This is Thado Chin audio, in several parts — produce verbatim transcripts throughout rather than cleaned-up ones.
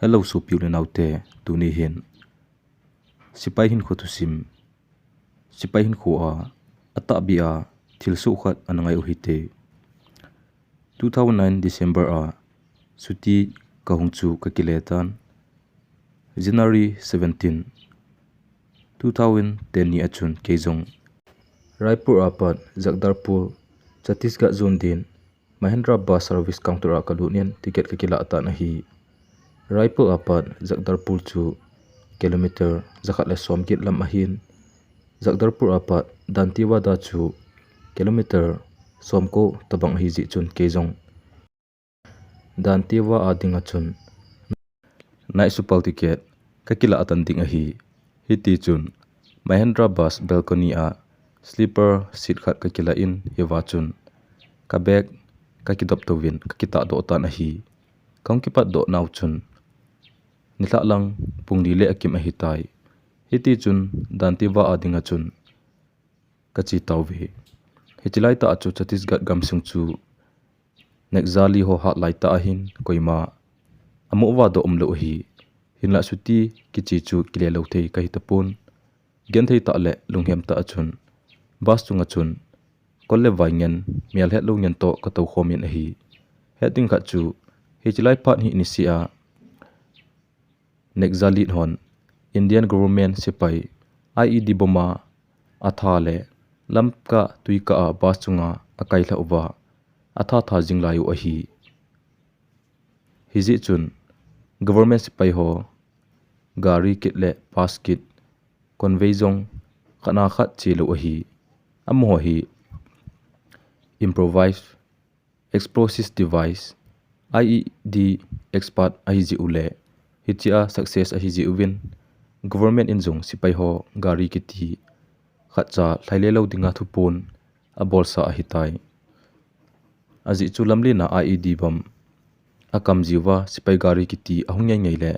Hello, sopi u le naote, tuni hin sipai hinkho thusim, sipai hinkho a atahbeh a thilsoh khat ana ngai u hite. Two thousand nine December a chutti kahung chu kakile tan. January seventeen, two thousand ten ni a chun kei jong Raipur apat Jagdalpur, Chhattisgarh zone din Mahindra bus service counter a kalut in ticket kakilah tan ahi. Raipur apat Jagdalpur chu kilometer jakhat le somget lam ahin, Jagdalpur apat Dantewada chu kilometer somko tabang ahi jeh chun kei jong Dantewada a dinga chun night super ticket kakilah tan ding ahi. Hiti chun Mahindra bus balcony a sleeper seat khat kakilah in, hiva chun ka bag kakidop touvin kakitahdoh tan ahi. Kahung kipatdoh nau chun nilhah lang pung li le akim ahitai. Hiti chun Dantewada a dinga chun kache tauve. Hiche laitah a chu Chhattisgarh gamsung chu Naxali ho hat laitah ahin koima amoh vahdoh umlou ahi. Hinlah chutti kiche chu kile lou thei kahi tapon. Genthei tah le lunghem tah a chun bus chunga chun kol le vai ngen, mel hetlou ngen toh katou khom in ahi. Het ding khat chu hiche lai phat hi niseh a Naxalite hon Indian government sepai I E D bomb a atha le lamkah tuikah a bus chunga akailhah uva atha tha jing lai u ahi. Hijeh chun government sepai ho gari kit le bus kit convoy jong khat na khat chelou ahi. Amaho hi improvised explosive device, I E D expert ahi jeh u le hiche a success ahi jeh uvin government in jong sepai ho gari kiti khatcha lhaile lou dinga thupon abolsa ahitai. Ajeh chu lamlen a I E D bomb akam jiuva sepai gari kiti ahung ngai ngai le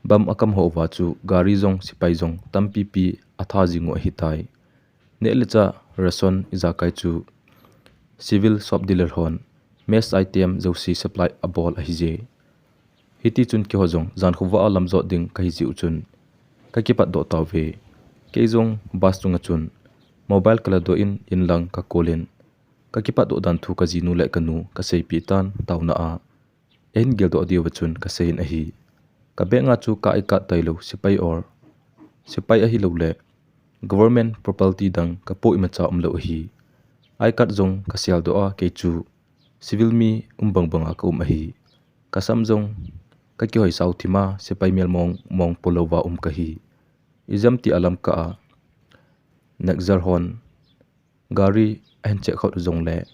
bomb akam ho uva chu gari jong sepai jong tampipi atha jing u ahitai. Neh le chah ration ijakai chu civil shop dealer hon mass item jouse supply abol ahije. Hiti chun keiho jong jan khovah a lamjot ding kahi jeh u chun kakipatdoh tauve. Kei jong bus chunga chun mobile kaladoh in, in lang kakol in kakipatdoh dan thu kajinu le kanu kaseipeh tan taona a. Eihin geldoh diuva chun kasei in ahi. Ka bag a chu ka I card tailou, sepai or sepai ahilou le government property dang kapoh imacha umlou ahi. I card jong kaseldoh a, kei chu civil mi um bang banga kaum ahi. Kasam jong kakihoi sao thima, sepai mel mong mong polouva um kahi. Ijemtia lamkah a Naxal hon gari ahin check khot u jongle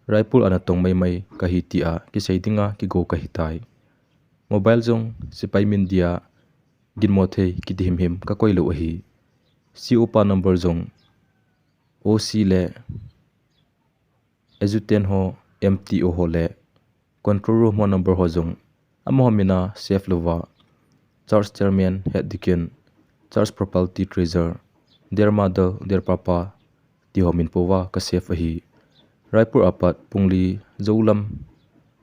rifle ana tong maimai kahi tia kisei dinga kigo kahitai. Mobile jong sepai min dia ginmo thei kiti himhim kakoilou ahi. C O pa number jong O C le adjutant ho, M T O ho le control room ho number ho jong amaho mina save louva, church chairman, head deacon, church property treasurer, their mother, their papa, tiho min pouva ka save ahi. Raipur apat pung li jou lam,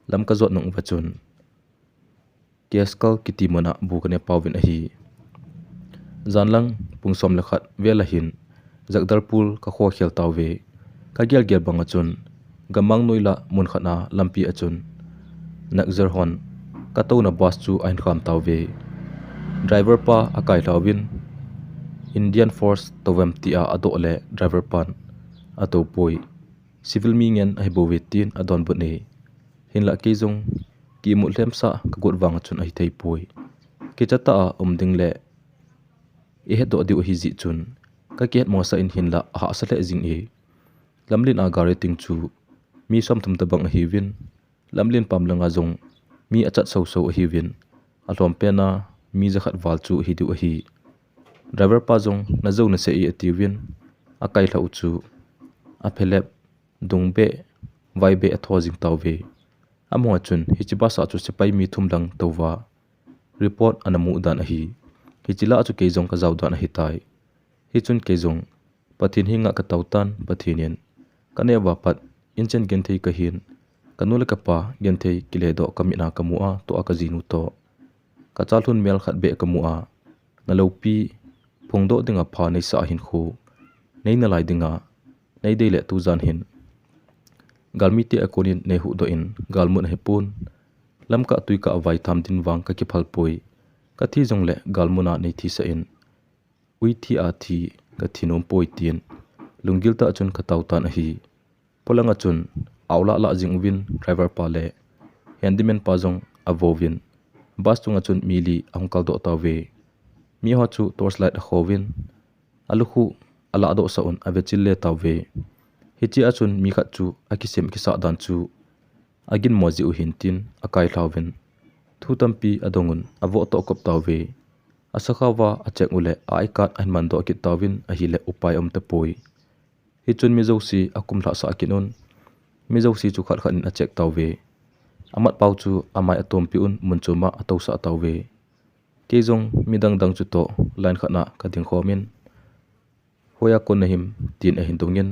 lam kajot nung uva chun Keskal kiti muna bu kaneh pauvin ahi. Janlang pung som le khat vel ahin Jagdalpur kakhokhel tauve. Kagel gel banga chun gamang noi lah mun khat a lampi a chun Naxal hon katouna bus chu ahin kham tauve. Driver pa akailhauvin Indian Force touvem tia adoh le driver pan atoupoi. Civil mi ngen ahibouve tin adonbut e. Hinlah kei jong kiimut lhemsah kagot vanga chun ahitheipoi. Kichatah a um ding le ihetdoh diu ahijeh chun kakihet mosah in hinlah ahahsa lheh jing e. Lamlen a gari ting chu mi somthum tobang ahiuvin, lamlen pam langa jong mi achat soso ahiuvin, alhom pena mi jakhat val chu ahidiu ahi. Driver pa jong najou nasei e atiuvin, akailhah u chu aphelep, dungbeh, vaibeh atho jing tauve. Amaho chun hiche bus a chu sepai mi thum lang touva report ana mu dan ahi. Hiche lah a chu kei jong kajao dan ahitai. Hichun kei jong Pathen henga katao tan, Pathen in kaneh uva pat inchen genthei kahin, kanu le kapa genthei kiledoh kamit a kamu a, toh a kajinu toh Ka chalhun mel khat beh ka mu a, na lopi phongdoh dinga pha nei sa hin khu, nei na lai dinga, nei dei le tu jan hin galmite a konin nei huhdoh in galmun ahi pon. Lamkah tuikah a vai tham din vang ka kiphal poi. Ka thi jong le galmun a nei thi sa in, ui thi a thi, ka thi nom poi tin lunggil tah chun ka tao tan ahi. Polang a chun au lah lah jing uvin driver pa le handyman pa jong a vo uvin, bus chung a chun mi li a hung kal doh tauve. Mi ho chu torch light a kho uvin, a lukhu a lah doh sa un a ve chil le tauve. Hichi a chun mi khat chu a kisem kisah dan chu a ginmo ji u hin tin a kai lha uvin, thu tampi a dong un a voh toh kop tauve. A sakhao va a check u le a I card a hin man doh kit tauvin ahile upai um tapoi. Hichun mi jouse a kum lhah sah kit un. Mi jouse chu khat khat in a check tauve. A mat pau chu a mai a tompi un mun chom a a to sah tauve. Kei jong mi dang dang chu toh line khat na ka ding khom in, hoi a kon na him tin a hin dong in,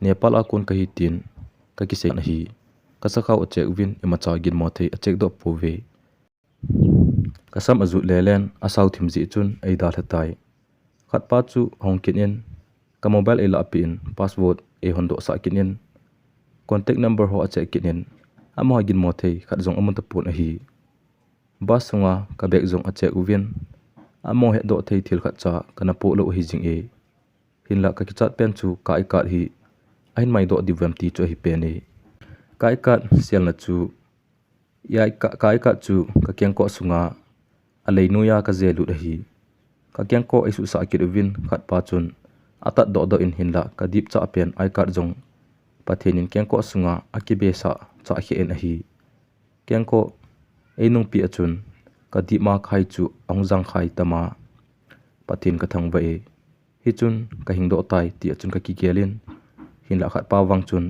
Nepal a kon ka hi tin ka kisei na hi. Ka sakhao a check uvin imacha ginmo thei a check doh pouve. Ka sam a jut le len a sau thim jeh chun ei dalha tai. Khat pa chu a hung kit in, ka mobile ei lah pi in password ei hon doh sah kit in, contact number ho a check kit in, amaho ginmo thei khat jong a mu tapon ahi. Bus sunga ka bag jong a check uvin, amaho hetdoh thei thil khat cha ka na poh lou ahi jing e. Hinlah ka kichat pen chu ka I card hi a hin mai doh diu vem ti chu ahi pen e. Ka I card sialna chu, I, ka, ka I card chu ka kengkoh sunga a lei noiya ka je lut ahi. Ka kengkoh ei suhsah kit uvin khat pa chun a tat doh doh in hinlah ka dip chah pen I card jong Pathen in kengkoh sunga a kibe sah chah khe in ahi. Kengkoh ei nungpi a chun ka dip ma khai chu a hung jang khai tama Pathen ka thangvah e. Hichun ka hing doh tai ti a chun ka kigel in, hinlah khat pa vang chun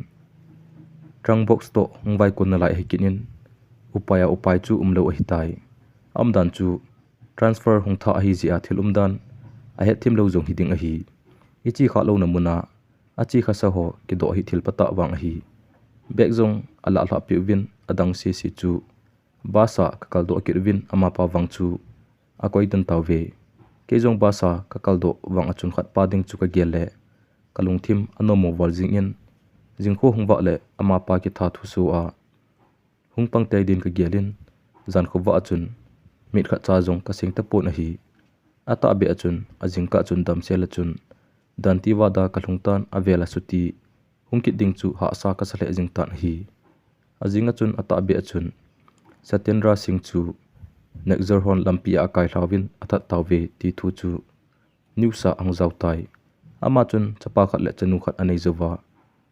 trunk box toh hung vai kon na lai ahi kit in, upai a upai chu um lou ahi tai. A um dan chu transfer hung tha ahi jeh a thil um dan a het thim lou jong hi ding ahi. I chi kha lou na mun a a chi kha sa ho kidoh hi thil patah vang ahi. Bag jong a lah lhah pi uvin a dang sese chu bus a ka kal doh kit uvin amapa vang chu a koi don tauve. Kei jong bus a ka kal doh vang a chun khat pa ding chu ka gel le ka lungthim a nom mo val jing in, jingkho hung vah le amapa kitha thu so a hung pang tei din ka gel in, jan khovah a chun mit khat cha jong ka seng tapon ahi. A tahbeh a chun a jingkah chun damsel a chun dan ti vada ka lhung tan, a vel a suti hung kit ding chu hahsa ka sa lheh jing tan ahi. A jing a chun a tahbeh a chun Satyendra Singh chu Nexer hon lampi a a kai lhauvin a that tauve ti thu chu news a hung jao tai. Ama chun chapa khat le chanu khat a nei jouva,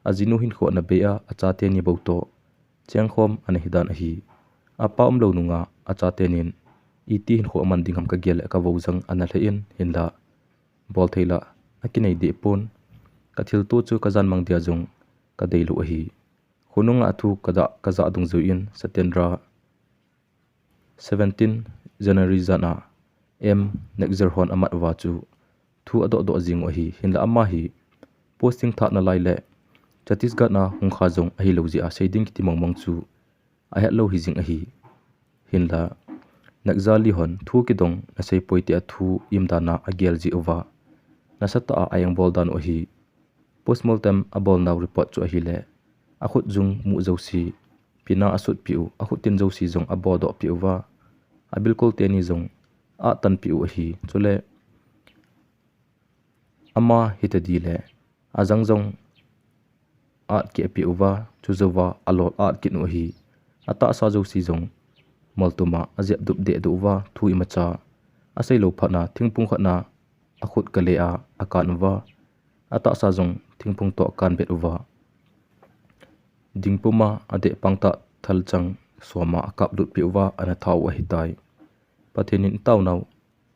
a jinu hinkho ana bei a, a chate ni bou toh chengkhom ana hi dan ahi. A pa umlou nunga a chate nin iti hinkho a man ding ham ka gel le ka vo jang ana lheh in, hinlah bol thei lah a kinei deh pon. Ka thilto chu ka jan mang dia jong ka dei lou ahi. Khonunga a thu ka jah, ka jah dungjuiyin Satyendra seventeen January jan a M Nexer hon a mat uva chu thu a doh doh jing u ahi. Hinlah ama hi posting thah nalai le Chhattisgarh a hung kha jong ahi lou jeh a sei ding kiti mong mong chu a het lou hi jing ahi. Hinlah Nexer li hon thu kidong na sei poi tia thu im dan a a gel ji uva, nasatah a a engbol dan u ahi. Postmortem a bolnau report chu ahile, a khut jung mu jouse, pina a sut pi u, a khut tin jouse jong a bo doh pi uva, a bilkol teni jong a tan pi u ahi. Chule ama hita di le, a jang jong a ki a pi uva, chu jouva a lol a kin u ahi. A tahsa jouse jong moltum a a jep dup deh duh uva, thu imacha a sei lou phat na, thingphung khat na a khut ka le a, a kan uva, a tahsa jong thingphung toh kan bet uva, dingpum a a deh pang tah thalchang som a a kap lut pi uva, ana tha u ahi tai. Pathen in i taonau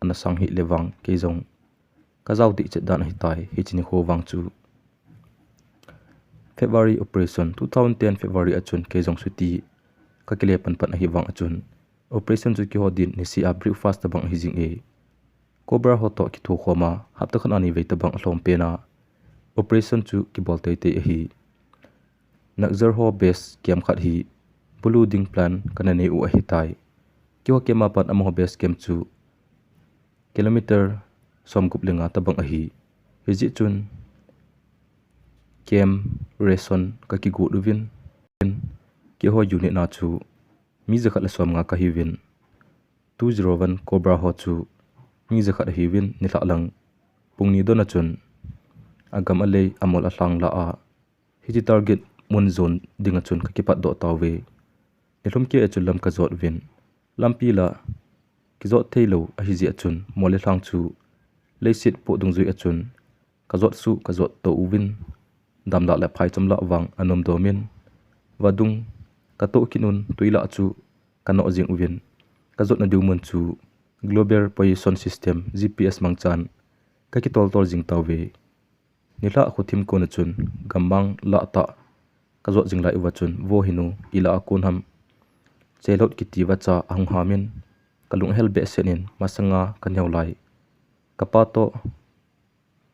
ana sang hih le vang kei jong ka jao dih chet dan ahi tai, hiche nikho vang chu. February operation, two thousand ten February a chun kei jong suti ka kile pan pan ahi vang a chun, operation chu kihot din nisih a breakfast tabang ahi jing e. Cobra ho toh kithokhom a, hapta khat a ni vei tabang a lhom pen a, operation chu kibol teitei ahi. Nexer ho base camp khat hi bulu ding plan ka na nei u ahi tai. Keiho camp a pat amaho base camp chu kilometer somgup le nga tabang ahi. Hijeh chun camp ration kakigot uvin, keiho unit na chu mi jakhat le somnga kahiuvin, two zero one Cobra ho chu mi jakhat ahiuvin, nilhah lang pung ni don a chun agam alei amol alhang lah a hiche target mun jon dinga chun kakipatdoh tauve. Nilhum kei a chun lam kajot uvin, lampi la kijot theilou ahijeh a chun mol le lhang chu leiset poh dungjui a chun kajot suh kajot to uvin, damlah le phaicham lah vang anom domin, vadung katoh kit un, twi lah chu kanoh jing uvin, kajotna diu mun chu Global Position System, G P S, mangchan kakitoltol jing tauve. Nilhah khothim kona chun gammang lah tah kajot jing lai uva chun, vo hinu, ilah a kon ham, chelhot kiti vacha ahung hamin, kalung ahel behseh in, masanga kaneo lai kapa toh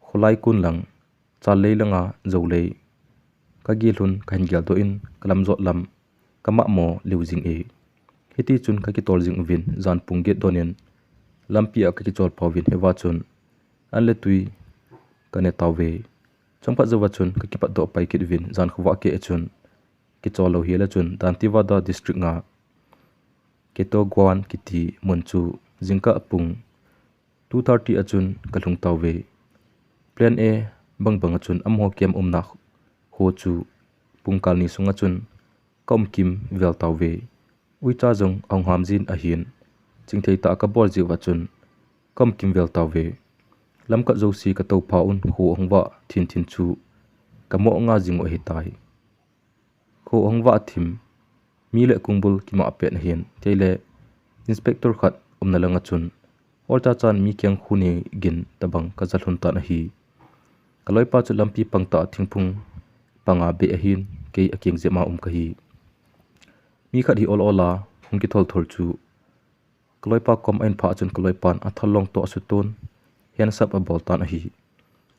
kholai kon lang, chal lei langa jou lei kagel un, kahin geldoh in, kalam jot lam kamamo lheh jing e. Hitichun kakitol jing uvin, jan pung get don in lampi a kakichol pha uvin, hiva chun an le twi kane tauve. Chomkhat jouva chun kakipatdoh pai kit uvin, jan khovah kei a chun kichol lou hel a chun Dantewada District nga Ketogwan kiti mun chu jingkah pung two thirty a chun kalhung tauve. Plan A bangbang a chun amaho camp umna kho chu pungkal ni sunga chun kaum kimvel tauve. Uicha jong ahung ham jin ahin, chingthei tah kabol jeh uva chun kaum kimvel tauve. Lamkhat jouse katou pha un, kho ahung vah thinthin chu kamo nga jing u ahitai. Kho ahung vah thim, mi le kongbul kimah pen ahin, kei le inspector khat umna langa chun, olcha chan mi keng khu ni gin tabang kaja lhun tan ahi. Kaloipa chu lampi pang tah a thingphung panga beh ahin, kei akeng jep ma um kahi. Mi khat hi ol ol a hung kithol thol chu kaloipa kom ahin phah chun kaloipan athal long toh asutun, hands up abol tan ahi.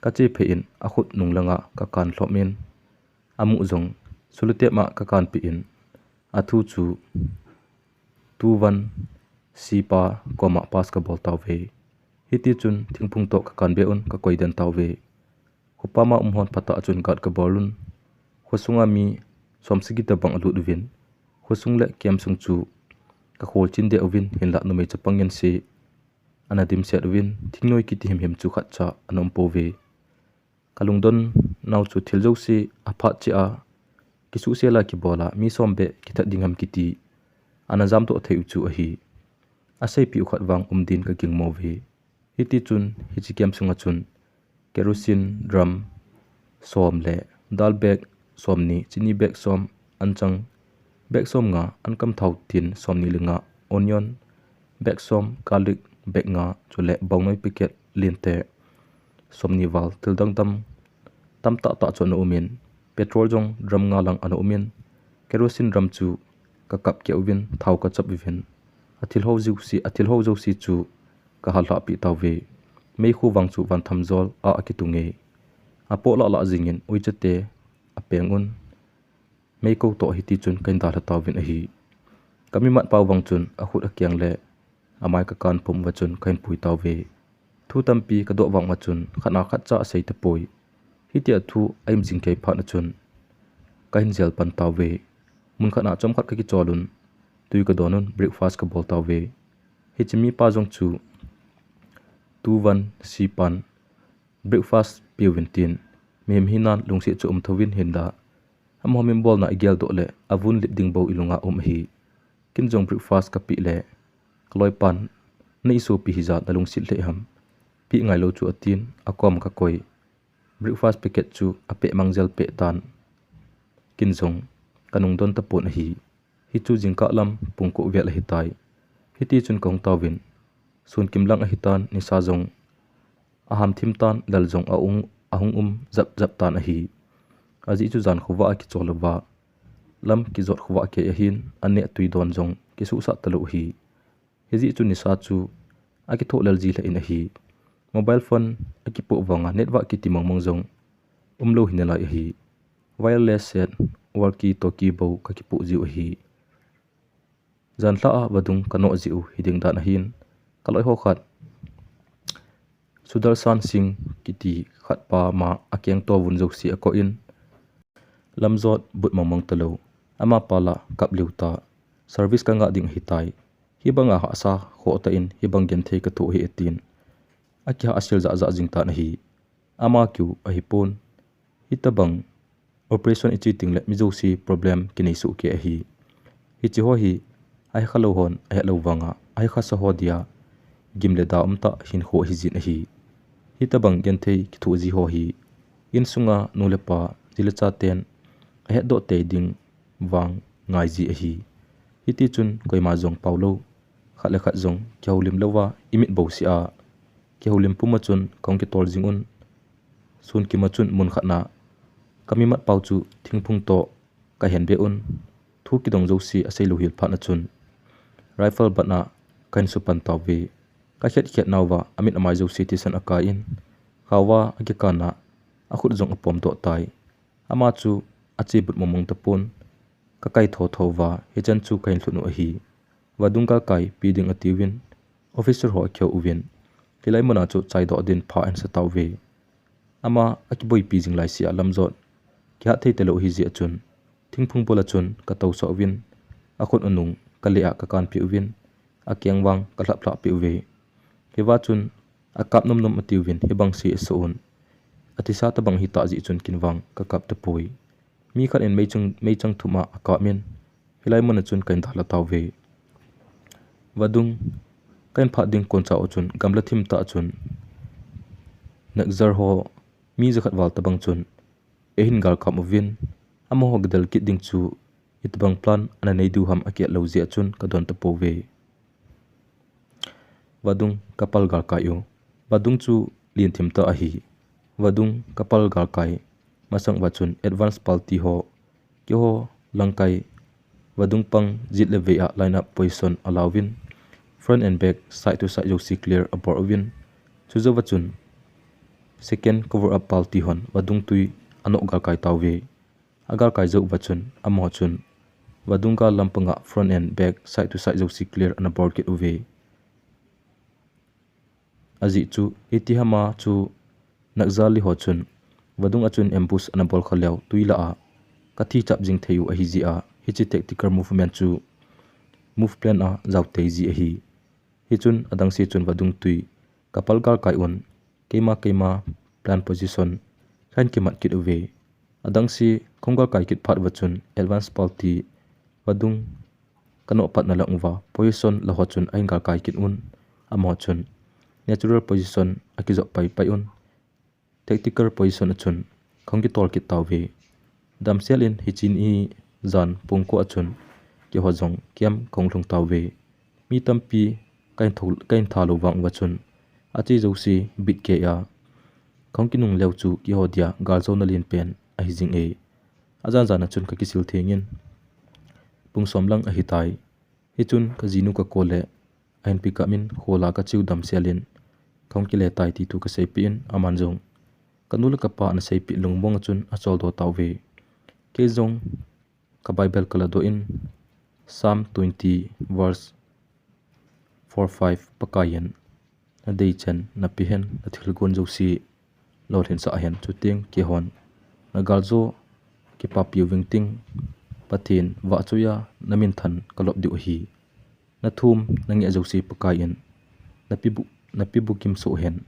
Kache phei in akhut nung langa kakan lhom in, amu jong sellotape a kakan peh in, athu chu two one C pa koma pass kabol tauve. Hitichun thingphung toh kakan be un, kakoi den tauve. Khopama um hon phatah a chun guard kabol un. Khosunga mi somsagi tabang alut uvin, khosung le camp sung chu kakhol chin deh uvin, hinlah numei chapang ngense ana dimset uvin, thingnoi kiti himhim chu khatcha ana um pouve. Kalungdon nau chu thil jouse aphat cheh a, kisuhsel a kibol a, mi som beh kithat ding ham kiti ana jamdoh thei u chu ahi. Aseipeh u khat vang um din kaging mouve. Hitichun hiche camp sunga chun kerosene drum som le dal bag somni, chini bag som, anchang bag somnga, ankam thao tin somni le nga, onion bag som, garlic bag nga, chule bongnoi packet linte somni val, thil dangdang tamtah tah chu ana um in, petrol jong drum nga lang ana um in, kerosene drum chu kakap keh uvin, thao kachap uvin, athil ho jouse, athil ho jouse chu kahallhah peh tauve. Meikhu vang chu vanthamjol a akitung e. Apoh lah lah jingin uichate apeng un, meikou toh hitichun kahin dalha tauvin ahi. Kamimat pau vang chun akhut akeng le amai kakan pum uva chun kahin pui tauve. Thu tampi kadoh vang uva chun khatna khatcha asei tapoi. Hitia thu aim jing kei phat a chun kahin jel pan tauve. Mun khatna chomkhat kakichol un, twi kadon un, breakfast kabol tauve. Hiche mipa jong chu two one C pan breakfast peuvin tin, mihem hinan lungset chu um thouvin, hinlah amaho min bolna igeldoh le avun lip ding bou ilunga um ahi. Ken jong breakfast kapeh le kaloipan, na isopi hija nalungset lheh ham, peh ngailou chu atin, akoma kakoi, breakfast packet chu apeh mangjel peh tan. Ken jong kanungdon tapon ahi. Hichu jingkah lam pung ko vel ahitai. Hitichun kahung tauvin, sun kim lang ahitan, nisa jong ahamthim tan, lal jong ahung, ahung um japjap tan ahi. Ajeh chu jan khovah a kichol uva, lam kijot khovah kei ahin, aneh twi don jong kisuhsah talou ahi. Hijeh chun nisa chu akithoh lel ji lheh in ahi. Mobile phone akipoh vanga network kiti mongmong jong umlou hinalai ahi. Wireless set, walkie talkie bou kakipoh jiu ahi. Janlhah a vadung kanoh jeh u hiding dan ahin, kaloi ho khat Sudarshan Singh kiti khat pa ma akeng to vun jouse akoh in, Lamjot but mongmong talou, amapa la kap liu ta, service kangah ding ahitai. Hibanga hahsa khoh tah in hibang genthei kathoh ahi, atin. Akihahsel jahjah jing tan ahi. Ama keu ahipon. Hitobang operation iche tengle mi jouse problem kinei soh kei ahi. Hiche ho hi ahekhalou hon ahetlou vanga ahekhasa ho dia gim le da umtah hinkho ahijin ahi. Hitobang genthei kithoh ji ho hi insunga nu le pa, ji le chaten ahetdoh tei ding vang ngaiji ahi. Hitichun koima jong paolou, khat le khat jong kihoulim louva imit bouseh a, kihoulim puma chun kahung kitol jing un. Sun kima chun mun khatna kamimat pau chu thingphung toh kahenbeh un. Thu kidong jouse aseilou hel phatna chun rifle batna kahin supan tauve. Kakhet khet nauva amit amai jouse thisan akai in, khaova akikan a, akhut jong apomdoh tai. Ama chu ache but mongmong tapon, kakai thotho uva hichan chu kahin lhut u ahi. Vadung galkai pe ding atiuvin, officer ho akihou uvin, hilai muna chu chaidoh din pha ahin sa tauve. Ama akiboipi jing laisea Lamjot kihat thei talou ahijeh a chun, thingphung bola chun katousoh uvin, akhut anung kaleh a kakanpeh uvin, akeng vang kalhaplhah peh uve. Hiva chun akap nomnom atiuvin, hibang se asoh un. Athisa tobang ahitah jeh chun ken vang kakap tapoi. Mi khat in meichang, meichang thum a akap in, hilai muna chun kahin dalha tauve. Vadung kahin phat ding koncha u chun gamla thim tah chun Naxal ho mi jakhat val tobang chun eihin galkham uvin, amaho gadel kit ding chu itobang plan ana nei diu ham akihet lou jeh a chun kadon tapouve. Vadung kapal galkai u. Vadung chu lenthim tah ahi. Vadung kapal galkai masang uva chun advance party ho, keiho langkai vadung pang jet le vei a line up position alauvin, front and back, side to side jouse clear abol uvin, chujouva chun second cover up party hon vadung twi anoh galkai tauve. Agalkai jou uva chun amaho chun vadung gal lampanga front and back, side to side jouse clear ana bol kit uve. Ajeh chu hiti hama chu Naxal ho chun vadung a chun ambush ana bol kha leu twi lah a kathi chap jing thei u ahijeh a, hiche tactical movement chu move plan a jao tei ji ahi. Hichun adangse chun vadung twi kapal galkai un, keima keima plan position kahin kimat kit uve. Adangse kahung galkai kit phat uva chun advance party vadung kanoh patna lang uva position la ho chun ahin galkai kit un, amaho chun natural position akijop paipai un, tactical position a chun kahung kitol kit tauve. Damsel in hiche ni jan pung ko a chun keiho jong camp kahung lhung tauve. Mi tampi kahin tho, kahin thalou vang uva chun ache jouse bit kei a kahung kinung leu chu keiho dia galjona lenpen ahi jing e. Ajan jan a chun kakisil theng in pung som lang ahitai. Hichun kajinu kakou le ahin pick up in khol a kache u damsel in kahung kile tai ti thu kaseipeh in, aman jong kanu le kapa ana seipeh lungmong a chun acholdo tauve. Kei jong ka Bible kaladoh in Psalm twenty verse four five, Pakaiyin nadei chan napeh hen, nathilgon jouse lolhinsah hen, chuteng keihon nagaljo kipapi uving ting, Pathen vahchoiya naminthan kalop diu ahi. Nathum nangeh jouse Pakaiyin napebu, napebukim soh hen.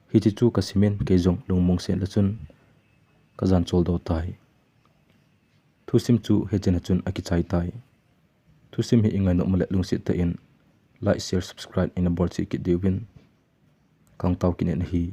Hiche chu kasimin kei jong lungmong sen le chun kajan choldo tai. Thusim chu hichena chun akichai tai. Thusim hi ingai nom uleh lungset tah in like, share, subscribe ina bolcheh kit diuvin kahung tao kit in ahi.